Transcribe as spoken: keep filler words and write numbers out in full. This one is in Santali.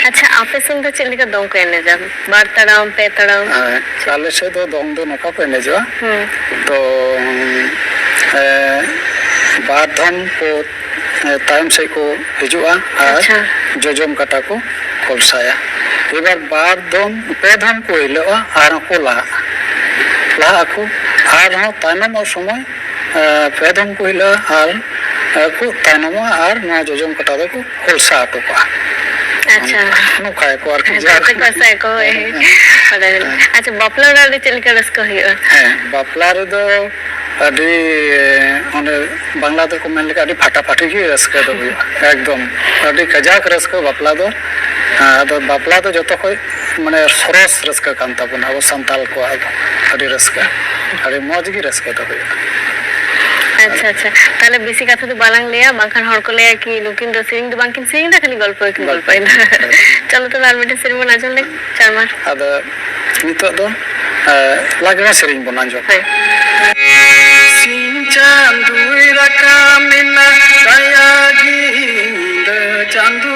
ᱟᱪᱪᱷᱟ, ᱟᱯᱮ ᱥᱮᱱ ᱫᱚ ᱪᱮᱫ ᱞᱮᱠᱟ ᱫᱚᱝ ᱠᱚ ᱮᱱᱮᱡᱟ? ᱵᱟᱨ ᱛᱟᱲᱟᱢ, ᱯᱮ ᱛᱟᱲᱟᱢ? ᱦᱮᱸ, ᱟᱞᱮ ᱥᱮᱫ ᱫᱚ ᱫᱚᱝ ᱫᱚ ᱱᱚᱝᱠᱟ ᱠᱚ ᱮᱱᱮᱡᱚᱜᱼᱟ᱾ ᱦᱩᱸ᱾ ᱛᱚ, ᱮ, ᱵᱟᱨ ᱫᱷᱟᱢ ᱠᱚ, ᱮ, ᱛᱟᱭᱚᱢ ᱥᱮᱫ ᱠᱚ ᱦᱤᱡᱩᱜᱼᱟ ᱟᱨ ᱟᱪᱪᱷᱟ᱾ ᱡᱚᱡᱚᱢ ᱠᱟᱴᱟ ᱠᱚ ᱠᱚᱞᱥᱟᱭᱟ᱾ ᱮᱵᱟᱨ ᱵᱟᱨ ᱫᱷᱚᱢ, ᱯᱮ ᱫᱷᱚᱢ ᱠᱚ ᱦᱤᱞᱟᱹᱜᱼᱟ ᱟᱨ ᱦᱚᱸᱠᱚ ᱞᱟᱦᱟᱜᱼᱟ᱾ ᱞᱟᱦᱟᱜ ᱟᱠᱚ ᱟᱨᱦᱚᱸ ᱛᱟᱭᱱᱚᱢᱚᱜ ᱥᱚᱢᱚᱭ, ᱮ, ᱯᱮ ᱫᱷᱚᱢ ᱠᱚ ᱦᱤᱞᱟᱹᱜᱼᱟ ᱟᱨ, ᱮ, ᱠᱚ ᱛᱟᱭᱱᱚᱢᱚᱜᱼᱟ ᱟᱨ ᱱᱚᱣᱟ ᱡᱚᱡᱚᱢ ᱠᱟᱴᱟ ᱫᱚᱠᱚ ᱠᱚᱞᱥᱟ ᱦᱚᱴᱚ ᱠᱟᱜᱼᱟ᱾ ᱟᱪᱪᱷᱟ᱾ ᱱᱚᱝᱠᱟ ᱭᱟᱠᱚ ᱟᱨᱠᱤ, ᱦᱮᱸ, ᱡᱟᱦᱟᱸ ᱠᱟᱛᱮ ᱠᱚ ᱟᱥᱟᱭᱟᱠᱚ, ᱦᱳᱭ, ᱦᱮᱸ, ᱦᱳᱭ᱾ ᱦᱮᱸ᱾ ᱵᱟᱰᱟᱭ ᱢᱮᱱᱟᱜᱼᱟ᱾ ᱟᱪᱪᱷᱟ, ᱵᱟᱯᱞᱟ ᱚᱲᱟᱜ ᱨᱮ ᱪᱮᱫ ᱞᱮᱠᱟ ᱨᱟᱹᱥᱠᱟᱹ ᱦᱩᱭᱩᱜᱼᱟ? ᱦᱮᱸ, ᱵᱟᱯᱞᱟ ᱨᱮᱫᱚ ᱟᱹᱰᱤ, ᱚᱸᱰᱮ ᱵᱟᱝᱞᱟ ᱛᱮᱠᱚ ᱢᱮᱱ ᱞᱮᱠᱟ ᱟᱹᱰᱤ ᱯᱷᱟᱴᱟᱯᱷᱟᱴᱤ ᱜᱮ ᱨᱟᱹᱥᱠᱟᱹ ᱫᱚ ᱦᱩᱭᱩᱜᱼᱟ᱾ ᱮᱠᱫᱚᱢ ᱟᱹᱰᱤ ᱠᱟᱡᱟᱠ ᱨᱟᱹᱥᱠᱟᱹ ᱵᱟᱯᱞᱟ ᱫᱚ᱾ ᱦᱮᱸ, ᱟᱫᱚ ᱵᱟᱯᱞᱟ ᱫᱚ ᱡᱚᱛᱚ ᱠᱷᱚᱡ ᱢᱟᱱᱮ ᱥᱚᱨᱚᱥ ᱨᱟᱹᱥᱠᱟᱹ ᱠᱟᱱ ᱛᱟᱵᱚᱱᱟ ᱟᱵᱚ ᱥᱟᱱᱛᱟᱲ ᱠᱚᱣᱟᱜ ᱫᱚ, ᱟᱹᱰᱤ ᱨᱟᱹᱥᱠᱟᱹ, ᱟᱹᱰᱤ ᱢᱚᱡᱽ ᱜᱮ ᱨᱟᱹᱥᱠᱟᱹ ᱫᱚ ᱦᱩᱭᱩᱜᱼᱟ᱾ ᱟᱪᱪᱷᱟ, ᱟᱪᱪᱷᱟ, ᱛᱟᱦᱞᱮ ᱵᱮᱥᱤ ᱠᱟᱛᱷᱟ ᱫᱚ ᱵᱟᱞᱟᱝ ᱞᱟᱹᱭᱟ, ᱵᱟᱝᱠᱷᱟᱱ ᱦᱚᱲ ᱠᱚ ᱞᱟᱹᱭᱟ ᱠᱤ ᱱᱩᱠᱤᱱ ᱫᱚ ᱥᱮᱨᱮᱧ ᱫᱚ ᱵᱟᱝᱠᱤᱱ ᱥᱮᱨᱮᱧ ᱮᱫᱟ, ᱠᱷᱟᱹᱞᱤ ᱜᱚᱞᱯᱚ ᱜᱮᱠᱤᱱ ᱜᱚᱞᱯᱚᱭᱮᱫᱟ᱾ ᱪᱚᱞᱚ ᱛᱚᱵᱮ ᱟᱨ ᱢᱤᱫᱴᱮᱱ ᱥᱮᱨᱮᱧ ᱵᱚᱱ ᱟᱸᱡᱚᱢ ᱞᱮᱜᱮ, ᱪᱟᱨᱢᱟᱨ᱾ ᱟᱫᱚ ᱱᱤᱛᱚᱜ ᱫᱚ, ᱮ, ᱞᱟᱜᱽᱲᱮ ᱥᱮᱨᱮᱧ ᱵᱚᱱ ᱟᱸᱡᱚᱢ᱾ ᱦᱳᱭ᱾ ᱥᱤᱧ ᱪᱟᱸᱫᱚᱭ ᱨᱟᱠᱟᱵ ᱮᱱᱟ, ᱫᱟᱭᱟ ᱜᱮ ᱧᱤᱫᱟᱹ ᱪᱟᱸᱫᱚ